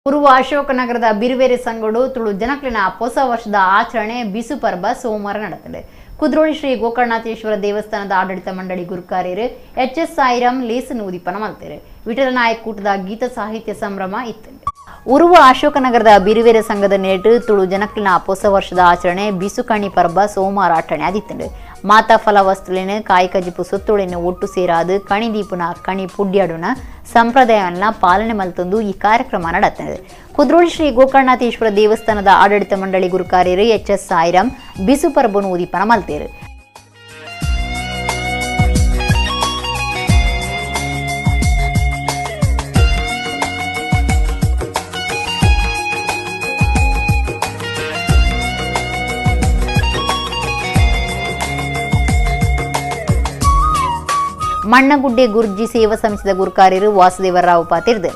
ಪೂರ್ವ ಅಶೋಕನಗರದ ಬಿರುವೇರಿ ಸಂಘಡು ತುಳು ಜನಕ್ಲಿನ ಹೊಸ ವರ್ಷದ ಆಚರಣೆ ಬಿಸು ಪರ್ಬ ಸೋಮವಾರ ನಡೆದಿದೆ. ಕುದ್ರೋಳಿ ಶ್ರೀ ಗೋಕರ್ಣನಾಥೇಶ್ವರ ದೇವಸ್ಥಾನದ ಆಡಳಿತ ಮಂಡಳಿ ಗುರುಕಾರ್ಯರು ಎಚ್ ಎಸ್ ಸಾಯಿರಾಮ್ ಲೇಸನ್ನು ಉದಿಪನ ಮಾಡ್ತಾರೆ. ವಿಠಲ ನಾಯಕ್ ಕೂಟದ ಗೀತ ಸಾಹಿತ್ಯ ಸಂಭ್ರಮ ಇತ್ತು. ಉರುವ ಅಶೋಕನಗರದ ಬಿರುವೇರಿ ಸಂಘದ ನೇಟು ತುಳು ಜನಕ್ಲಿನ ಹೊಸ ವರ್ಷದ ಆಚರಣೆ ಬಿಸುಕಣಿ ಪರ್ಬ ಸೋಮವಾರ ಆಚರಣೆ ಆದಿತ್ತುಂಡು. ಮಾತಾ ಫಲ ವಸ್ತುಲಿನ ಕಾಯಿ ಕಜಿಪು ಸೊತ್ತುಳಿನ ಒಟ್ಟು ಸೇರಾದು ಕಣಿದೀಪುನ ಕಣಿ ಪುಡ್ಯಾಡುನ ಸಂಪ್ರದಾಯವನ್ನ ಪಾಲನೆ ಮಲ್ತೊಂದು ಈ ಕಾರ್ಯಕ್ರಮ ನಡೆಯುತ್ತದೆ. ಕುದ್ರೋಳಿ ಶ್ರೀ ಗೋಕರ್ಣನಾಥೇಶ್ವರ ದೇವಸ್ಥಾನದ ಆಡಳಿತ ಮಂಡಳಿ ಗುರುಕಾರ್ಯರು ಎಚ್ ಎಸ್ ಸಾಯಿರಾಮ್ ಬಿಸು ಪರ್ಬನು ಉದೀಪನ ಮಲ್ತೇರು. ಮಣ್ಣಗುಡ್ಡೆ ಗುರ್ಜಿ ಸೇವಾ ಸಮಿತಿಯ ಗುರುಕಾರ್ಯರು ವಾಸುದೇವರಾವ್ ಪಾತಿರ್ದು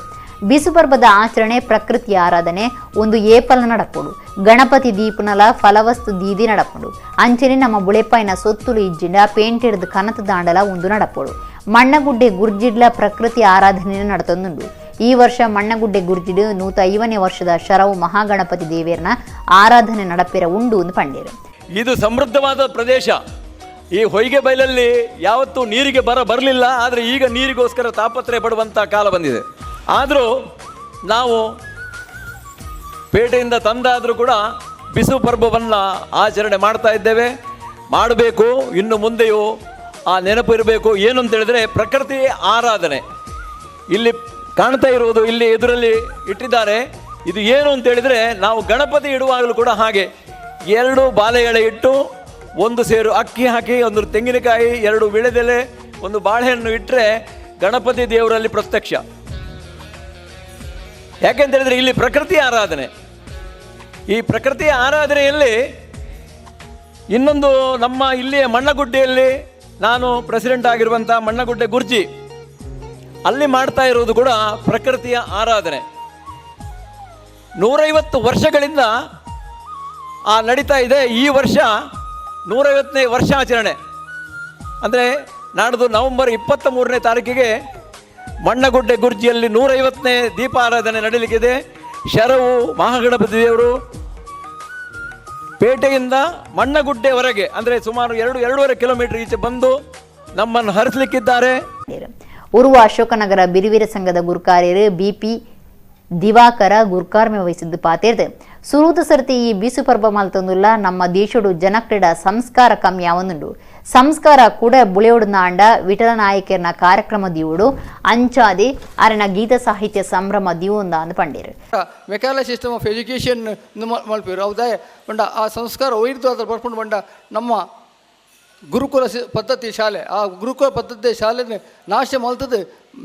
ಬಿಸು ಪರ್ಬದ ಆಚರಣೆ ಪ್ರಕೃತಿಯ ಆರಾಧನೆ ಒಂದು ಏಪಲ ನಡಪೋಡು ಗಣಪತಿ ದೀಪನಲ ಫಲವಸ್ತು ದೀದಿ ನಡಪೋಡು ಅಂಚನೆ ನಮ್ಮ ಬುಳೆಪಾಯಿನ ಸೊತ್ತುಲು ಇಜ್ಜಿಂಡ ಪೇಂಟ್ ಹಿಡಿದು ಕನತ ದಾಂಡಲ ಒಂದು ನಡಪೋಡು. ಮಣ್ಣಗುಡ್ಡೆ ಗುರ್ಜಿಡ್ಲ ಪ್ರಕೃತಿ ಆರಾಧನೆ ನಡತೊಂದುಂಡು. ಈ ವರ್ಷ ಮಣ್ಣಗುಡ್ಡೆ ಗುರ್ಜಿಡು 150ನೇ ವರ್ಷದ ಶರವು ಮಹಾಗಣಪತಿ ದೇವಿಯರ್ನ ಆರಾಧನೆ ನಡಪಿರ ಉಂಡು ಎಂದು ಪಂಡೇರು. ಇದು ಸಮೃದ್ಧವಾದ ಪ್ರದೇಶ. ಈ ಹೊಯ್ಗೆ ಬೈಲಲ್ಲಿ ಯಾವತ್ತೂ ನೀರಿಗೆ ಬರ ಬರಲಿಲ್ಲ, ಆದರೆ ಈಗ ನೀರಿಗೋಸ್ಕರ ತಾಪತ್ರಯ ಪಡುವಂಥ ಕಾಲ ಬಂದಿದೆ. ಆದರೂ ನಾವು ಪೇಟೆಯಿಂದ ತಂದಾದರೂ ಕೂಡ ಬಿಸು ಪರ್ಬವನ್ನು ಆಚರಣೆ ಮಾಡ್ತಾ ಇದ್ದೇವೆ, ಮಾಡಬೇಕು. ಇನ್ನು ಮುಂದೆಯೂ ಆ ನೆನಪು ಇರಬೇಕು. ಏನು ಅಂತೇಳಿದರೆ ಪ್ರಕೃತಿ ಆರಾಧನೆ. ಇಲ್ಲಿ ಕಾಣ್ತಾ ಇರುವುದು, ಇಲ್ಲಿ ಎದುರಲ್ಲಿ ಇಟ್ಟಿದ್ದಾರೆ, ಇದು ಏನು ಅಂತೇಳಿದರೆ ನಾವು ಗಣಪತಿ ಇಡುವಾಗಲೂ ಕೂಡ ಹಾಗೆ 2 ಬಾಳೆ ಎಲೆ ಇಟ್ಟು 1 ಸೇರು ಅಕ್ಕಿ ಹಾಕಿ, 1 ತೆಂಗಿನಕಾಯಿ, 2 ವಿಳೆದೆಲೆ, 1 ಬಾಳೆಹಣ್ಣು ಇಟ್ಟರೆ ಗಣಪತಿ ದೇವರಲ್ಲಿ ಪ್ರತ್ಯಕ್ಷ. ಯಾಕೆಂತೇಳಿದರೆ ಇಲ್ಲಿ ಪ್ರಕೃತಿ ಆರಾಧನೆ. ಈ ಪ್ರಕೃತಿಯ ಆರಾಧನೆಯಲ್ಲಿ ಇನ್ನೊಂದು ನಮ್ಮ ಇಲ್ಲಿಯ ಮಣ್ಣಗುಡ್ಡೆಯಲ್ಲಿ ನಾನು ಪ್ರೆಸಿಡೆಂಟ್ ಆಗಿರುವಂಥ ಮಣ್ಣಗುಡ್ಡೆ ಗುರ್ಜಿ ಅಲ್ಲಿ ಮಾಡ್ತಾ ಇರುವುದು ಕೂಡ ಪ್ರಕೃತಿಯ ಆರಾಧನೆ. 150 ವರ್ಷಗಳಿಂದ ಆ ನಡೀತಾ ಇದೆ. ಈ ವರ್ಷ 150ನೇ ವರ್ಷಾಚರಣೆ, ಅಂದರೆ ನಾಡ್ದು ನವೆಂಬರ್ 23ನೇ ತಾರೀಕಿಗೆ ಮಣ್ಣಗುಡ್ಡೆ ಗುರ್ಜಿಯಲ್ಲಿ 150ನೇ ದೀಪಾರಾಧನೆ ನಡೀಲಿಕ್ಕಿದೆ. ಶರವು ಮಹಾಗಣಪತಿ ದೇವರು ಪೇಟೆಯಿಂದ ಮಣ್ಣಗುಡ್ಡೆವರೆಗೆ, ಅಂದರೆ ಸುಮಾರು 2-2.5 ಕಿಲೋಮೀಟರ್ ಈಚೆ ಬಂದು ನಮ್ಮನ್ನು ಹರಿಸಲಿಕ್ಕಿದ್ದಾರೆ. ಉರುವ ಅಶೋಕನಗರ ಬಿರುವೀರ ಸಂಘದ ಗುರುಕಾರ್ಯರು ಬಿಪಿ ದಿವಾಕರ ಗುರುಕಾರ್ಮೆ ವಹಿಸಿದ್ದು ಪಾತೇರ್ದು. ಸುರೂತ ಸರ್ತಿ ಈ ಬಿಸು ಪರ್ಬ ಮಲ್ತೊಂದುಲ್ಲ ನಮ್ಮ ದೇಶಡು ಜನಕ್ರೀಡ ಸಂಸ್ಕಾರ ಕಮ್ಮಿ ಯಾವೊಂದುಂಡು. ಸಂಸ್ಕಾರ ಕೂಡ ಬುಳೆಯೋಡು ನಾಂಡ ವಿಠಲ ನಾಯಕರ್ನ ಕಾರ್ಯಕ್ರಮ ದಿವುಡು ಅಂಚಾದಿ ಅರನ ಗೀತ ಸಾಹಿತ್ಯ ಸಂಭ್ರಮ ದಿವುಂದ ಅಂದ್ ಪಂಡೇರು. ಮೆಕಾಲ ಸಿಸ್ಟಮ್ ಆಫ್ ಎಜುಕೇಷನ್ ಮಲ್ಪೇರು ಹೌದಾ ಬಂಡ ಆ ಸಂಸ್ಕಾರ ಒಯ್ದು ಅದ್ರ ಬರ್ಕೊಂಡು ಬಂಡ ನಮ್ಮ ಗುರುಕುಲ ಪದ್ಧತಿ ಶಾಲೆ, ಆ ಗುರುಕುಲ ಪದ್ಧತಿ ಶಾಲೆ ನಾಶ ಮಲ್ತದೆ.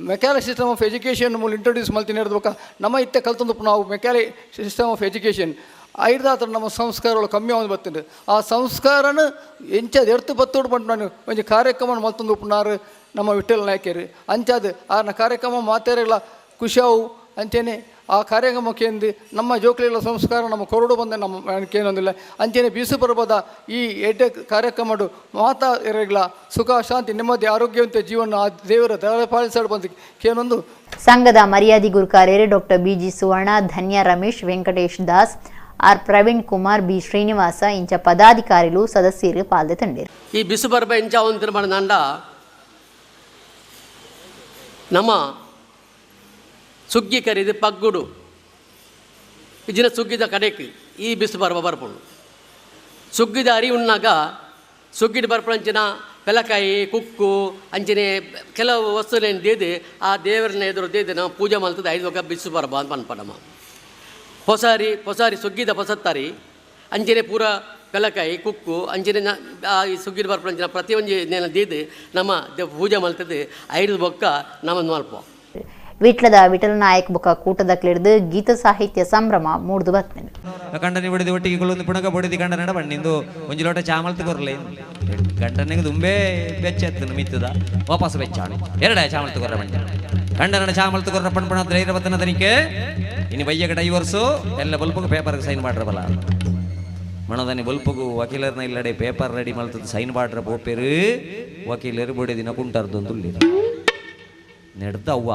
ಮೆಕ್ಯಾಲೆ ಸಿಸ್ಟಮ್ ಆಫ್ ಎಜುಕೇಷನ್ ಮೂಲ ಇಂಟ್ರೊಡ್ಯೂಸ್ ಮಲ್ತೀನಿ ಇರ್ಬೇಕು. ನಮ್ಮ ಇತ್ತೆ ಕಲ್ತಂದಪ್ಪ ನಾವು ಮೆಕ್ಯಾಲೆ ಸಿಸ್ಟಮ್ ಆಫ್ ಎಜುಕೇಷನ್ ಐದಾತ್ರ ನಮ್ಮ ಸಂಸ್ಕಾರಗಳು ಕಮ್ಮಿ ಆವೊಂದು ಬರ್ತದೆ. ಆ ಸಂಸ್ಕಾರನ ಎಂಚದ ಎಡ್ತು ಬತ್ತೋಡು ಬಂದು ನಾನು ಒಂಜಿ ಕಾರ್ಯಕ್ರಮ ಮಲ್ತಂದು ನಮ್ಮ ವಿಠಲ ನಾಯಕರು ಅಂಚಾದ ಆನ ಕಾರ್ಯಕ್ರಮ ಮಾತೇರಲ್ಲ ಖುಷಿಯಾವು. ಅಂಚೆನೆ ಆ ಕಾರ್ಯಕ್ರಮಕ್ಕೆ ನಮ್ಮ ಜೋಕ್ಲಿಗಳ ಸಂಸ್ಕಾರ ನಮ್ಮ ಕೊರಡು ಬಂದ ನಮ್ಮ ಏನೊಂದಿಲ್ಲ. ಅಂಚೆನೆ ಬಿಸು ಪರ್ಬದ ಈ ಎಡ್ಡೆ ಕಾರ್ಯಕ್ರಮ ಮಾತಾ ಇರಗಿಲ್ಲ ಸುಖ ಶಾಂತಿ ನೆಮ್ಮದಿ ಆರೋಗ್ಯವಂತ ಜೀವನ ಆ ದೇವರ ದಯಪಾಲಿಸಲು ಬಂದು ಕೇನೊಂದು. ಸಂಘದ ಮರ್ಯಾದಿ ಗುರುಕಾರ್ಯರು doctor B G Suvarna, Dhanya Ramesh, Venkatesh Das, R Praveen Kumar, B Srinivasa ಇಂಚ ಪದಾಧಿಕಾರಿಗಳು ಸದಸ್ಯರು ಪಾಲ್ದೆ ತಂಡೇರು. ಈ ಬಿಸು ಪರ್ಬ ಇಂಚ ಒಂದು ಮಾಡಿದಂಡ ನಮ್ಮ ಸುಗ್ಗಿ ಕರೀದು ಪಗ್ಗುಡು ಇಜಿನ ಸುಗ್ಗಿದ ಕಡೆಕ್ ಈ ಬಿಸು ಪರ್ಬ ಬರ್ಪುಂಡು. ಸುಗ್ಗಿದ ಅರಿ ಉಣ್ಣಾಗ ಸುಗ್ಗಿದ ಬರ್ಪುಂಚಿನ ಪೆಲಕಾಯಿ ಕುಕ್ಕು ಅಂಚಿನೆ ಕೆಲವು ವಸ್ತುಲೇನು ದೇದು ಆ ದೇವರನ್ನ ಎದುರು ದೇದು ನಾವು ಪೂಜೆ ಮಲ್ತದೆ ಐದು ఒక ಬಿಸು ಪರ್ಬ ಅಂತ ಪನ್ಪಡಮ. ಪೊಸಾರಿ ಪೊಸಾರಿ ಸುಗ್ಗಿದ ಪೊಸತ್ತಾರಿ ಅಂಚಿನೆ ಪೂರ ಪೆಲಕಾಯಿ ಕುಕ್ಕು ಅಂಚಿನೆ ಆ ಈ ಸುಗ್ಗಿದ ಬರ್ಪುಂಚಿನ ಪ್ರತಿಯೊಂಜಿ ನೇನ ದೇದು ನಮ್ಮ ಪೂಜೆ ಮಲ್ತದೆ ಐದು ಬೊಕ್ಕ ನಮ್ಮ ಮಲ್ಪ. ವಿಟ್ಲದ ವಿಠಲ ನಾಯಕ್ ಬೊಕ ಕೂಟದ ಕ್ಲಿಡ್ದು ಗೀತ ಸಾಹಿತ್ಯ ಸಂಭ್ರಮ ಮೂಡ್ದು ಬರ್ತೇನೆ. ಗಂಡನಿ ಬಿಡಿದು ಒಟ್ಟಿಗೆ ಕೊಲ್ಲೊಂದು ಪುಣಕ ಬಡಿದು ಗಂಡನ ಬಣ್ಣಿಂದು ಒಂಜಿ ಲೋಟ ಚಾಮಲ್ತು ಕೊರಲೆ ಗಂಡನಿಗೆ ತುಂಬೇ ಬೆಚ್ಚ ಮಿತ್ತದ ವಾಪಸ್ ಬೆಚ್ಚಾಡು ಎರಡ ಚಾಮಲ್ತು ಕೊರ್ರ ಬಣ್ಣ ಗಂಡನ ಚಾಮಲ್ತು ಕೊರ್ರ ಪಣ್ಪಣ ಧೈರ್ಯವತನ ತನಿಕೆ ಇನ್ನು ಬಯ್ಯಗ ಡೈವರ್ಸು ಎಲ್ಲ ಬಲ್ಪಗು ಪೇಪರ್ಗೆ ಸೈನ್ ಮಾಡ್ರಬಲ್ಲ ಮಣದನಿ ಬಲ್ಪಗು ವಕೀಲರ್ನ ಇಲ್ಲಡೆ ಪೇಪರ್ ರೆಡಿ ಮಲ್ತದ ಸೈನ್ ಮಾಡ್ರ ಪೋಪೇರು ವಕೀಲರು ಬಡಿದಿನ ಕುಂಟಾರ್ದೊಂದು ನೆಡ್ದ ಅವ್ವ.